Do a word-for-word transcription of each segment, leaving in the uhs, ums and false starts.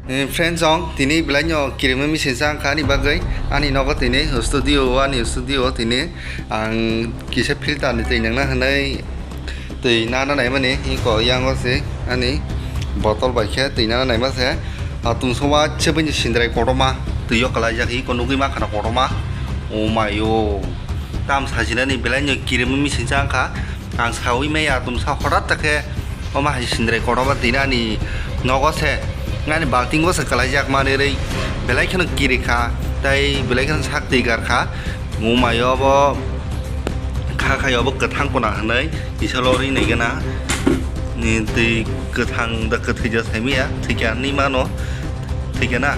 Eh, friends, ang tini belai no kirima machine sa wngkha ani bagwi. Ani nogo tini studio o, ani studio o tini ang kisa filter ni twi nangna hwnwi twi nana naimani, iko yango se ani botol bai khe twi nana naima se. Ah, tumsok wa chebini sindrai kotorma twi o kwlaijak, iko nugwi mankha na kotorma. O mayo. Tam sajinani belai no kirima machine sa wngkha. Ang saui maya tumsa horat ta khe omo hai sindrai kotorma tini ani nogo se, ani baltingo se kwlaijak manwi rwi belai kheno kirikha, tei belai kheno sak twi garkha. Mumayo bo kha khai obo kwthang kuna hwnwi kisa lorwi nai gana. Ni twi kwthang da kwthwi ja sai maya, thwikya hinwi mano, thwikya na.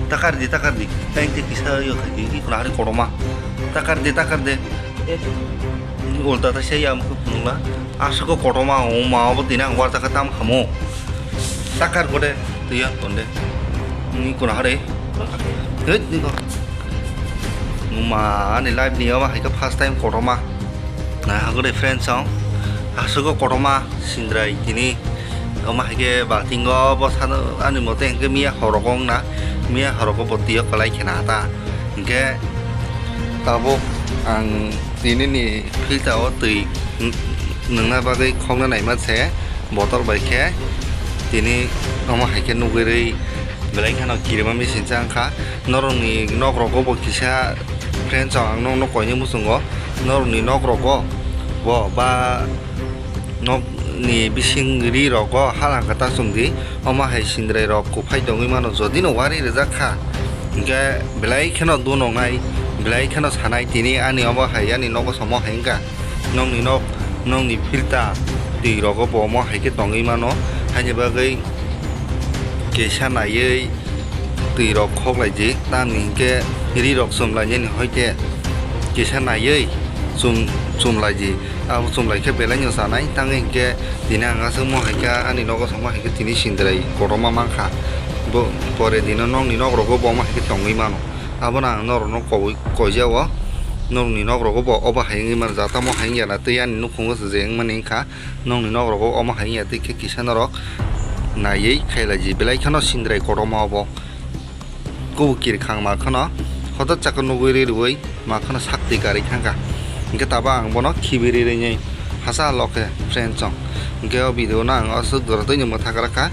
Takar di, takar di, tei tei kisa yo khai di, kuna hari kotorma. Takar di, takar di. Ulta ta se ya mukhe phunukla. Aswk o kotorma o ma obo tini ang warta khe tam khamo. Takar kode twi ya tonde. Ni kuna hare. Hei ni ko. Ma ani life ni omo hai khe first time kotorma. Na ha kode friends song. Aswk o kotorma sindrai tini. Omo hai khe baltingo bo sano ani mote hwnkhe miya horok wng na. Miya horok o bo twi o kwlai khe na ta. Hwnkhe tabuk ang tini ni filter o twi n-, nwngna bagwi khokna naima se botol bai khe tini omo hai khe nugwi rwi belai kheno kirima machine cha wngkha. Norokni nok rogo bo kisa friends rok ang nokno koinwi muchungo, norokni nok rogo bo ba nokni bising ri rogo halangkha ta chumdi. Omo hai sindrai rok kuphai tongwi mano, jodi no wari rijak kha, hwnkhe belai kheno dunoknai, belai kheno sanai tini ani omo hai ani nogo somo hai wngkha. Nokni nok, nokni filter twi rogo bo omo hai khe tongwi mano, haini bagwi kisa naiwi twi rok khoklai di, tamni hwnkhe ri rok chumlainani hoite kisa naiwi chum-, chumlai di. Abo chumlai khe belai no chanai, tangwi hwnkhe tini ang aswk mo hai khe ani nogo songma hai khe tini sindrai kotorma mankha. Bo pore dino nokni nok rogo bo omo hai khe tongwi mano. Abono ang norokno koi-, koijago. Nokni nok rogo bo obo hai wngwi mano, jata mo hai wngya na tei ani nukhungo se je wngmani wngkha. Nokni nok rogo omo hai wngya tei khe kisa norok naiwi khailai di. Belai kheno sindrai kotorma obo. Kubui kirkhang ma kheno hotok chakhe nugwi rwi rwi ma kheno sak twi karwi thangkha. Hwnkhe tabuk ang bono khibi rwi rwi nai hachal o khe friends song. Hwnkhe o video no ang aswk jora twi ni mwthakra kha.